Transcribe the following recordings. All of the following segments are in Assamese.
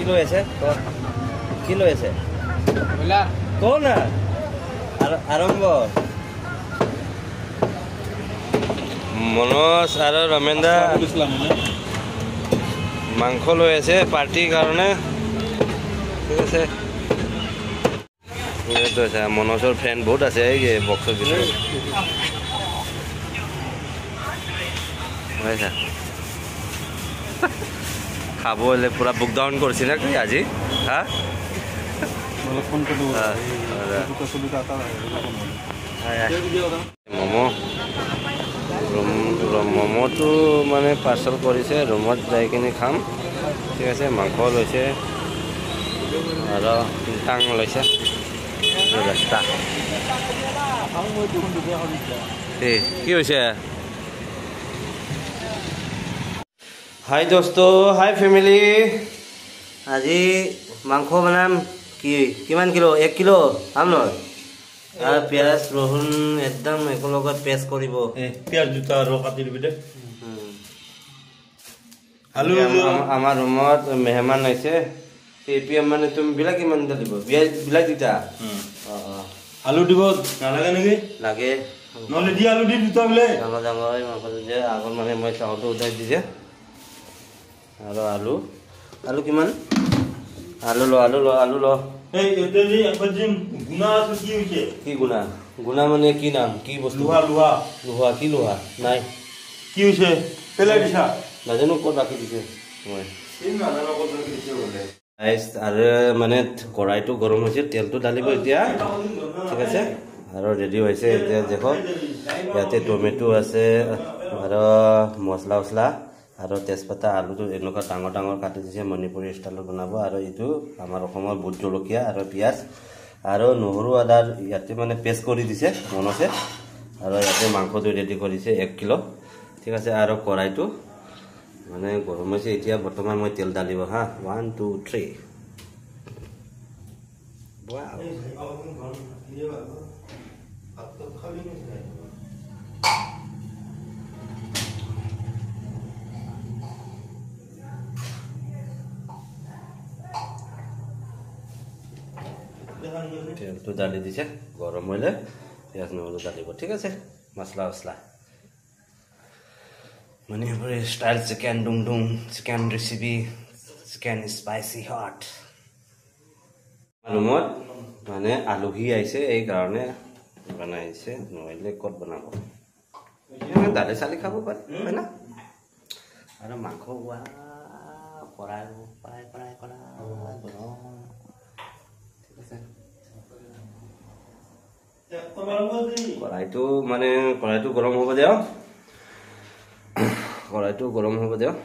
কি লৈ আছে? কি লৈ আছে ক না, আৰম্ভ। মনোজ আৰু ৰমেন দা মাংস লৈ আছে পাৰ্টিৰ কাৰণে। ঠিক আছে, মনোজৰ ফ্ৰেণ্ড বহুত আছে এই বক্সৰ ভিতৰত। খাব হ'লে পুৰা বুক ডাউন কৰিছে নেকি আজি? হা, ম'ম' ম'ম'টো মানে পাৰ্চেল কৰিছে, ৰুমত যাই কিনে খাম। ঠিক আছে, মাংস লৈছে আৰু টাং লৈছে। কি হৈছে? হাই দোস্ত, হাই ফেমিলি। আজি মাংস বনাম। কি কিমান কিলো? 1 কিলো খাম নহয়। আৰু পিঁয়াজ ৰহুন একদম একেলগত পেষ্ট কৰিব। পিঁয়াজ দুটা আৰু কাটি দিবি দে। আলু আমাৰ ৰুমত মেহমান আহিছে। মানে তুমি বিলাক কিমান দিব? পিঁয়াজ বিলাক দুটা। আলু দিব নালাগে নেকি? লাগে। নহ'লে দি আলু দি দুটা বোলে। ডাঙৰ ডাঙৰ মাংস যে আগত মানে মই চাউলটো উঠাই দিছে। আৰু আলু, আলু কিমান? আলু ল, আলু ল, আলু ল। এই এতে যে একবাৰ যে গুণা আছে, কি হৈছে? কি গুণা? গুণা মানে কি নাম? কি বস্তু? লোহা, লোহা। লোহা কি লোহা? নাই। কি হৈছে? পেলাই দিছা? নাজানো ক'ত ৰাখি দিছে মই। এই নাজানো ক'ত ৰাখি দিছে বোলে। আৰু মানে কড়াইটো গৰম হৈছে, তেলটো ঢালিব এতিয়া। ঠিক আছে, আৰু ৰেডি হৈছে এতিয়া। দেখক, ইয়াতে টমেটো আছে আৰু মছলা উছলা আৰু তেজপাতা, আলুটো এনেকুৱা ডাঙৰ ডাঙৰ কাটি দিছে, মণিপুৰী ষ্টাইলত বনাব। আৰু এইটো আমাৰ অসমৰ ভোট জলকীয়া আৰু পিঁয়াজ আৰু নহৰু আদাৰ ইয়াতে মানে পেষ্ট কৰি দিছে মনছে। আৰু ইয়াতে মাংসটো ৰেডি কৰিছে 1 কিলো। ঠিক আছে, আৰু কড়াইটো মানে গৰম হৈছে এতিয়া। বৰ্তমান মই তেল ঢালিব। হা, 1 2 3। তেলটো ঢালি দিছে, গৰম হ'লে পিঁয়াজ নহৰু ঢালিব। ঠিক আছে, মছলা উছলা মণিপুৰী ষ্টাইল চিকেন ডুং ডুং, chicken recipe, chicken spicy hot. ৰুমত মানে আলহী আহিছে, এই কাৰণে বনাইছে, নহ'লে ক'ত বনাব? দালি চালি খাব পাৰে, হয় না? আৰু মাংস কৰাই কৰাই কৰাই কৰাই গৰম। ঠিক আছে, কড়াইটো মানে কড়াইটো গৰম হ'ব দিয়ক, কড়াইটো গৰম হ'ব দিয়ক।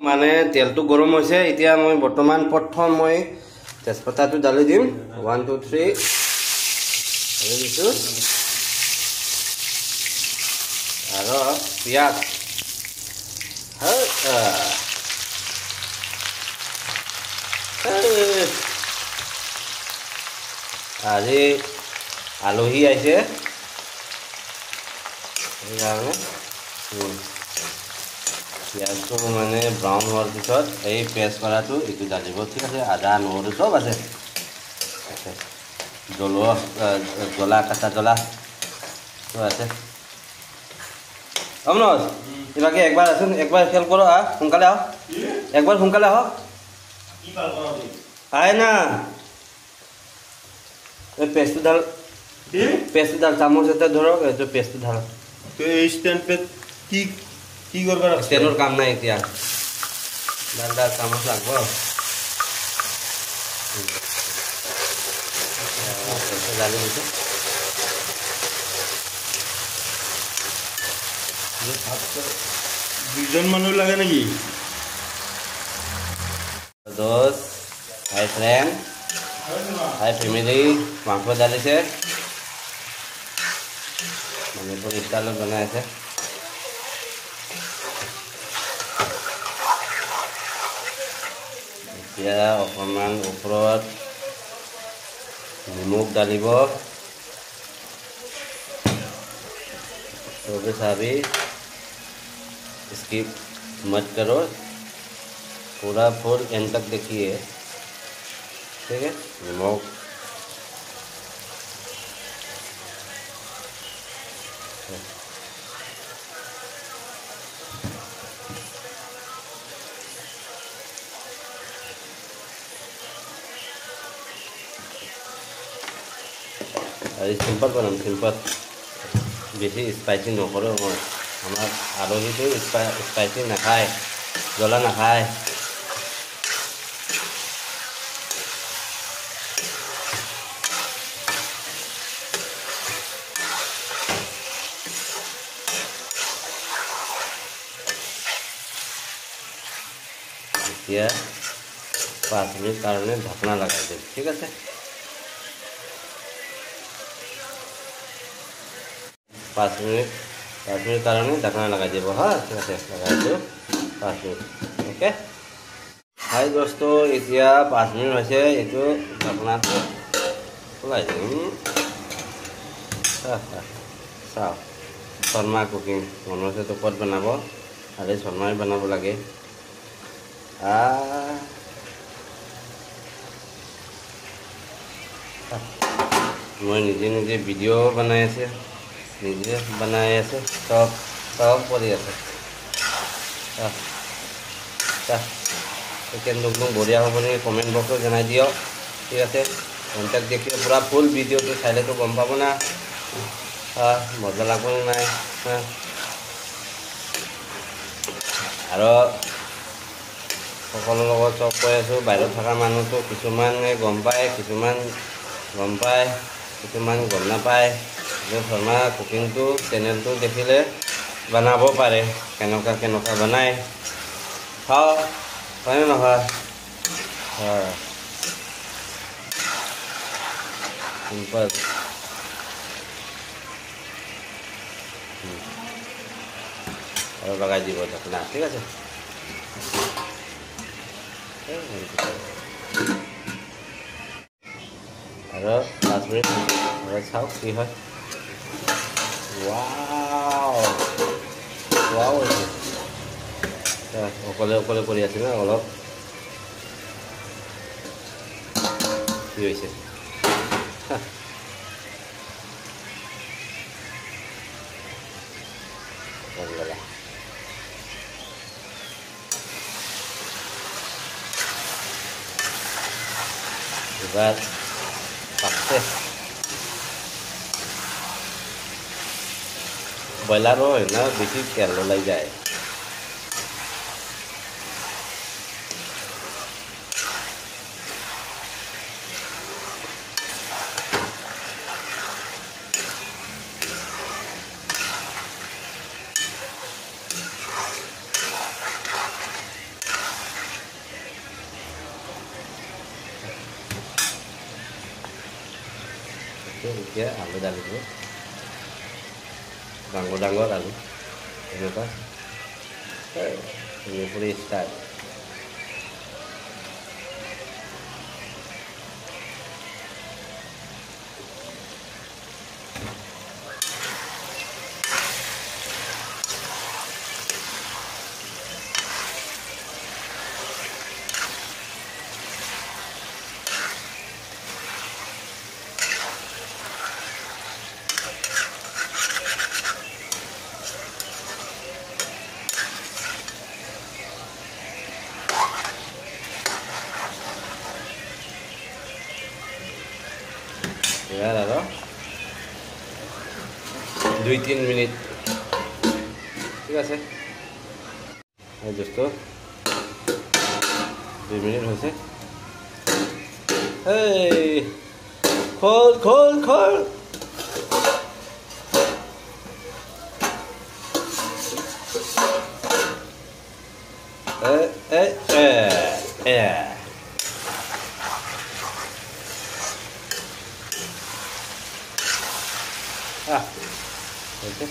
মানে তেলটো গৰম হৈছে এতিয়া। মই বৰ্তমান প্ৰথম মই তেজপাতাটো ঢালি দিম। 1 2 3 ঢালি দিছোঁ। আৰু পিঁয়াজ, আজি আলহী আহিছে সেইকাৰণে। পিঁয়াজটো মানে ব্ৰাউন হোৱাৰ পিছত এই পেষ্ট কৰাটো এইটো ঢালিব। ঠিক আছে, আদা নহৰু চব আছে, জলুৱা জ্বলা কাঁচা জ্বলা চব আছে। অমনোজ, কিবাকে একবাৰ আছোন, একবাৰ খেল কৰ। আহ, সোনকালে আহ, একবাৰ সোনকালে আহক। আয় না, এই পেষ্টটো ঢাল, পেষ্টটো ঢাল, চামুচ এটা ধৰক, এইটো পেষ্টটো ঢাল। এই ষ্টেণ্ড পেট কি কি কৰবা? ষ্টেণ্ডৰ কাম নাই এতিয়া। ঢাল ঢাল, চামুচ লাগব। ঢালি দিছোঁ। দুজন মানুহ লাগে নেকি? দোস্ত, হাই ফ্ৰেণ্ড, হাই ফেমিলি। মাংস ঢালিছে, মণিপুৰ ষ্টাইলত বনাই আছে। এতিয়া অকণমান ওপৰত নিমখ ঢালিব। তবে চাবি। स्किप मत करो, पूरा फुल एंड तक देखिए, ठीक है। निमक সিম্পল বনাম, সিম্পল, বেছি স্পাইচি নকৰোঁ মই। আমাৰ আলহীটো স্পাইচি নাখায়, জ্বলা নাখায়। এতিয়া 5 মিনিট কাৰণে ঢাকনা লগাই দিম, ঠিক আছে। 5 মিনিট, 5 মিনিট কাৰণে ঢাকনা লগাই দিব। হা, ঠিক আছে, লগাইছোঁ 5 মিনিট। অ'কে, হাই দোস্ত, এতিয়া 5 মিনিট হৈছে, এইটো ঢাকনাটো ওলাই দিম। চাওক, শৰ্মা কুকিং মনোজেতো ক'ত বনাব, আৰু শৰ্মাই বনাব লাগে। মই নিজে নিজে ভিডিঅ' বনাই আছে, নিজে বনাই আছে, চব চব কৰি আছে। চিকেন দুগলুং বঢ়িয়া হ'ব নেকি কমেণ্ট বক্সত জনাই দিয়ক, ঠিক আছে। কণ্টেক্ট দেখিয়ে পূৰা ফুল ভিডিঅ'টো চালেতো গম পাব না মজা লাগব নে নাই। আৰু সকলোৰ লগত চব কৈ আছোঁ, বাহিৰত থকা মানুহটো কিছুমানে গম পায়, কিছুমান গম পায়, কিছুমান গম নাপায়। শৰ্মা কুকিংটো চেনেলটো দেখিলে বনাব পাৰে, কেনেকুৱা কেনেকুৱা বনায় খাওঁ, হয়নে নহয়? হয়, চিম্পল। আৰু লগাই দিব ঢাকনা, ঠিক আছে। আৰু 5 মিনিট চাওক কি হয়। ৱাও ৱাও হৈছে, অকলে অকলে কৰি আছে না, অলপ কি হৈছে। এবাৰ পাকছে ব্ৰইলাৰো হয় না, বেছি তেল ওলাই যায়। এতিয়া আলু ঢালি দিব, ডাঙৰ ডাঙৰ আলু এনেকুৱা পুৰি ষ্টাইল। এবার আরো 2-3 মিনিট, ঠিক আছে। এই দোস্ত 2 মিনিট হয়েছে। এই খোল খোল খোল, এ এ এ হয়েছে।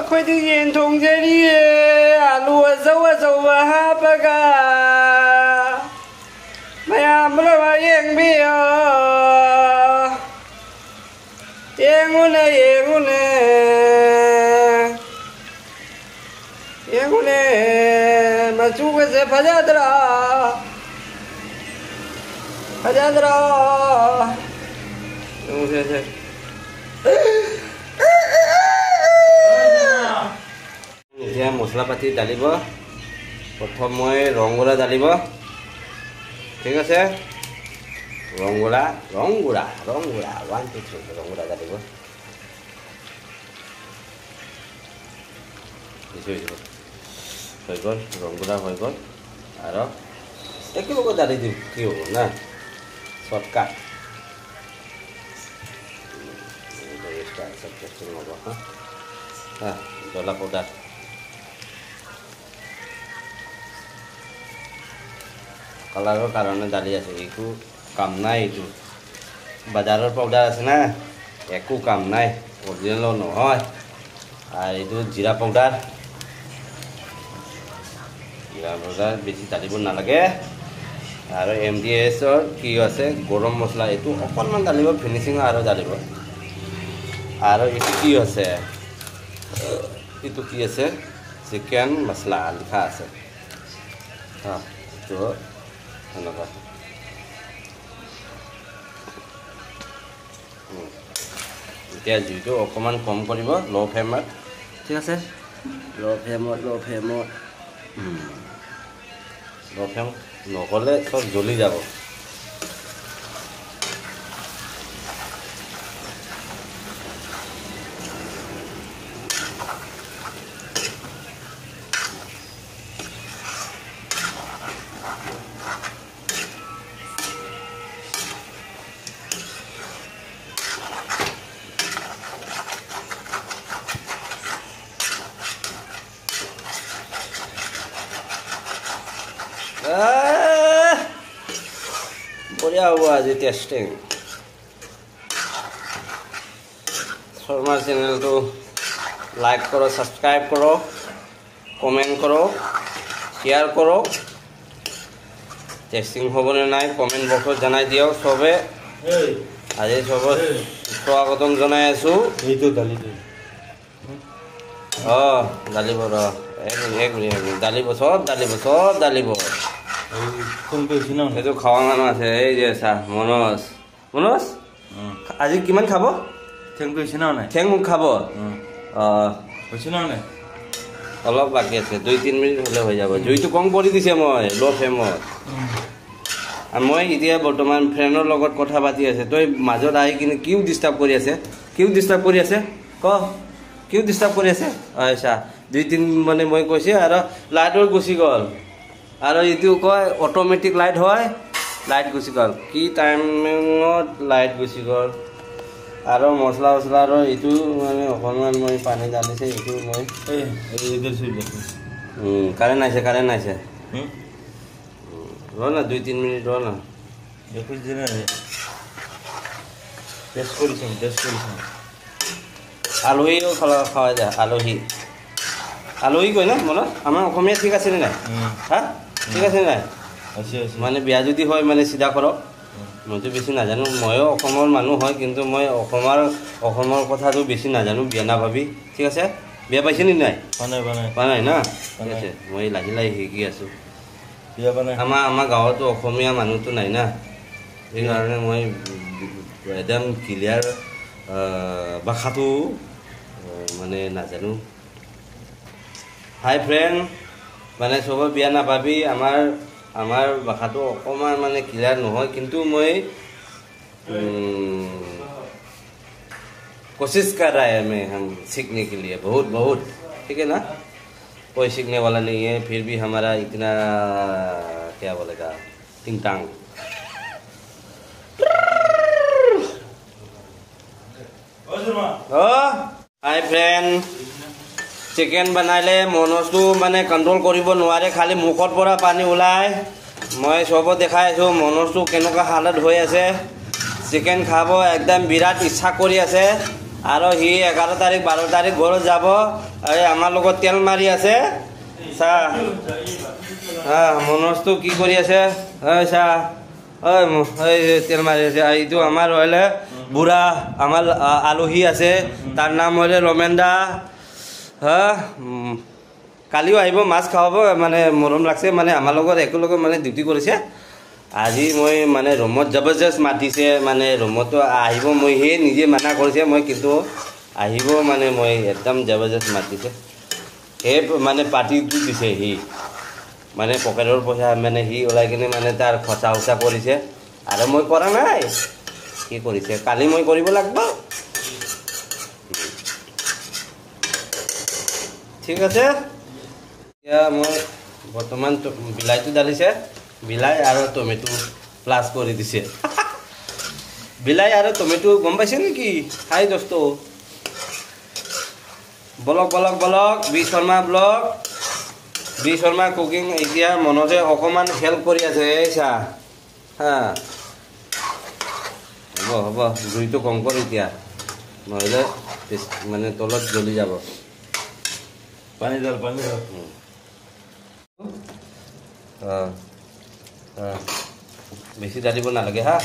ꯑꯩꯈꯣꯏꯗꯤ ꯌꯦꯟ ꯊꯣꯡꯖꯔꯤꯌꯦ ꯑꯂꯨ ꯑꯆꯧ ꯑꯆꯧꯕ ꯍꯥꯞꯄꯒ ꯃꯌꯥꯝ ꯄꯨꯝꯅꯃꯛ ꯌꯦꯡꯕꯤꯌꯣ ꯌꯦꯡꯉꯨꯅꯦ ꯌꯦꯡꯉꯨꯅꯦ ꯌꯦꯡꯉꯨꯅꯦ ꯃꯆꯨꯒꯁꯦ ꯐꯖꯗ꯭ꯔꯥ ꯐꯖꯗ꯭ꯔꯥ ꯌꯦꯡꯉꯨꯁꯦ এতিয়া মছলা পাতি ঢালিব। প্ৰথম মই ৰংগুড়া ঢালিব, ঠিক আছে? ৰংগুড়া ৰংগুড়া ৰংগুড়া 1 2 3 ৰংগুড়া ঢালিব। হৈ গ'ল ৰংগুড়া হৈ গ'ল। আৰু একেলগে ঢালি দিম, কি হ'ব না, শ্বৰ্টকাট হ'ব। হা, জলা পাউডাৰ কালাৰৰ কাৰণে দালি আছে, একো কাম নাই। এইটো বজাৰৰ পাউডাৰ আছে না, একো কাম নাই, অৰিজিনেলো নহয়। আৰু এইটো জিৰা পাউডাৰ, জিৰা পাউডাৰ বেছি ঢালিব নালাগে। আৰু এম ডি এছৰ কি আছে, গৰম মছলা, এইটো অকণমান ঢালিব, ফিনিচিং আৰু ঢালিব। আৰু এইটো কি আছে, এইটো কি আছে, চিকেন মছলা লিখা আছে। এইটো সেনেকুৱা। এতিয়া জুইটো অকণমান কম কৰিব, ল' ফ্লেমত, ঠিক আছে? ল' ফ্লেমত, ল' ফ্লেমত, ল' ফ্লেম নহ'লে চব জ্বলি যাব। বঢ়িয়া হ'ব আজি টেষ্টিং। শৰ্মাৰ চেনেলটো লাইক কৰক, ছাবস্ক্ৰাইব কৰক, কমেণ্ট কৰক, শ্বেয়াৰ কৰক। টেষ্টিং হ'বনে নাই কমেণ্ট বক্সত জনাই দিয়ক চবে। আজি চবত স্বাগতম জনাই আছোঁ। অঁ, দালিব ৰ, এক মিনিট এক মিনিট, দালিব চব, দালিব চব, দালিব। সেইটো খোৱা মানুহ আছে। এই যে চাহ মনোজ, মনোজ আজি কিমান খাব? ঠেং খাব অলপ বাকী আছে, 2-3 মিনিট হ'লে হৈ যাব। জুইটো কম কৰি দিছে মই, ল' ফ্লেমত। মই এতিয়া বৰ্তমান ফ্ৰেণ্ডৰ লগত কথা পাতি আছে, তই মাজত আহি কিনে কিয় ডিষ্টাৰ্ব কৰি আছে, কিয় ডিষ্টাৰ্ব কৰি আছে ক, কিয় ডিষ্টাৰ্ব কৰি আছে? আচ্ছা, 2-3 মানে মই কৈছে আৰু লাইটো গুচি গ'ল। আৰু এইটো কয় অট'মেটিক লাইট হয়, লাইট গুচি গ'ল। কি টাইমিঙত লাইট গুচি গ'ল। আৰু মছলা চছলা আৰু এইটো মানে অকণমান মই পানী ঢালিছে, এইটো মই কাৰেণ্ট আহিছে, কাৰেণ্ট আহিছে। ৰ না 2-3 মিনিট ৰ না। আলহীও খোৱা যায়, আলহী আলহী কয় না মনত আমাৰ অসমীয়া, ঠিক আছে নে নাই? হা, ঠিক আছে নাই? মানে বিয়া যদি হয় মানে চিধা কৰক। মইতো বেছি নাজানো, ময়ো অসমৰ মানুহ হয়, কিন্তু মই অসমৰ কথাটো বেছি নাজানো, বিয়া নাভাবি, ঠিক আছে? বিয়া পাইছে নি নাই? পোৱা নাই না, ঠিক আছে। মই লাহে লাহে শিকি আছোঁ। আমাৰ গাঁৱতো অসমীয়া মানুহটো নাই না, সেইকাৰণে মই একদম ক্লিয়াৰ ভাষাটো মানে নাজানো। হাই ফ্ৰেণ্ড, মানে চবৰ বিয়া নাপাবি, আমাৰ ভাষাটো অকণমান মানে ক্লিয়াৰ নহয়, কিন্তু মই कोशिश कर रहा है मैं हम सीखने के लिए बहुत बहुत, ठीक है ना? कोई सीखने वाला नहीं है, फिर भी हमारा इतना क्या बोलेगा टिंग टांग। হাই ফ্ৰেণ্ড, চিকেন বনালে মনোজটো মানে কণ্ট্ৰল কৰিব নোৱাৰে, খালি মুখৰ পৰা পানী ওলায়। মই চবত দেখাই আছোঁ মনোজটো কেনেকুৱা হালত হৈ আছে। চিকেন খাব একদম বিৰাট ইচ্ছা কৰি আছে। আৰু সি 11 তাৰিখ 12 তাৰিখ ঘৰত যাব। এই আমাৰ লগত তেল মাৰি আছে। চা হা, মনোজটো কি কৰি আছে? ঐ চা, ঐ এই তেল মাৰি আছে। এইটো আমাৰ হ'লে বুঢ়া, আমাৰ আলহী আছে, তাৰ নাম হ'লে ৰমেন দা। হা, কালিও আহিব, মাছ খুৱাব, মানে মৰম লাগছে, মানে আমাৰ লগত একেলগে মানে ডিউটি কৰিছে। আজি মই মানে ৰুমত জবৰদস্ত মাতিছে, মানে ৰুমতো আহিব, মই সেই নিজে মানা কৰিছে মই, কিন্তু আহিব মানে মই একদম জবৰদস্ত মাতিছে। সেই মানে পাৰ্টিটো দিছে সি, মানে পকেটৰ পইচা মানে সি ওলাই কিনে মানে তাৰ খৰচা উচা কৰিছে, আৰু মই কৰা নাই, সি কৰিছে। কালি মই কৰিব লাগিব। ঠিক আছে, এতিয়া মই বৰ্তমান বিলাহীটো ঢালিছে, বিলাহী আৰু টমেটো প্লাছ কৰি দিছে। বিলাহী আৰু টমেটো গম পাইছে নেকি? হাই দোস্ত, বলক বলক বলক, B Sharma blog, B Sharma cooking. এতিয়া মনোজে অকণমান হেল্প কৰি আছে। এই চা, হা, হ'ব হ'ব, জুইটো কম কৰ এতিয়া, নহ'লে মানে তলত জ্বলি যাব। পানী ডাল, পানী ডাল। অঁ অঁ, বেছি ঢালিব নালাগে। হা,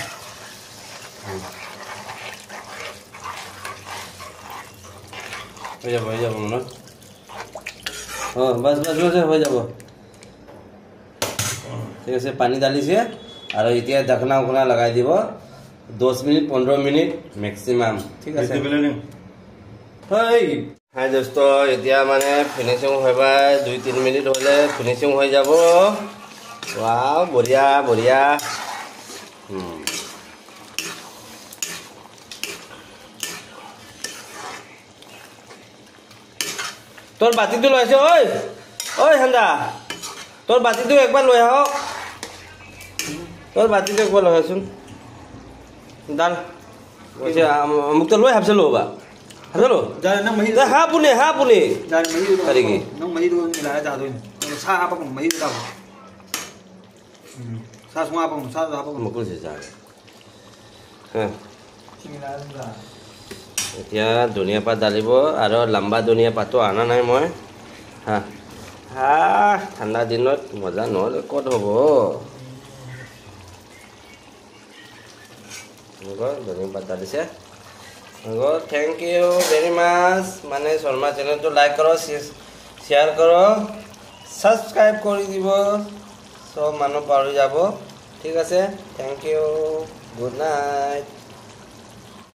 হৈ যাব, হৈ যাব মনোজ। অঁ, বাছ বাছ বাছ, হৈ যাব। ঠিক আছে, পানী ঢালিছে আৰু এতিয়া ঢাকনা উকনা লগাই দিব, 10 মিনিট 15 মিনিট মেক্সিমাম। ঠিক আছে। হাই দোস্ত, এতিয়া মানে ফিনিচিং হৈ পাই 2-3 মিনিট হ'লে ফিনিচিং হৈ যাব। ৱাও, বঢ়িয়া বঢ়িয়া। তোৰ বাতিটো লৈ আহিছ? ঐ ঐ হেন্দা, তোৰ বাতিটো একবাৰ লৈ আহক, তোৰ বাতিটো একবাৰ লৈ আহচোন। ডাল মোক তো লৈ ভাবছিলো বা ভাবছিলো হা পুনে, হা পুনে কাৰিকি। এতিয়া ধনিয়া পাত ঢালিব, আৰু লম্বা ধনিয়া পাতো অনা নাই মই। হা হা, ঠাণ্ডা দিনত মজা নহ'লে ক'ত হ'ব। ধনিয়া পাত ঢালিছে। Thank U very মাছ। মানে শৰ্মা চেনেলটো লাইক কৰক, শ্বেয়াৰ কৰক, ছাবস্ক্ৰাইব কৰি দিব, চব মানুহ পাহৰি যাব। ঠিক আছে, thank U, good night.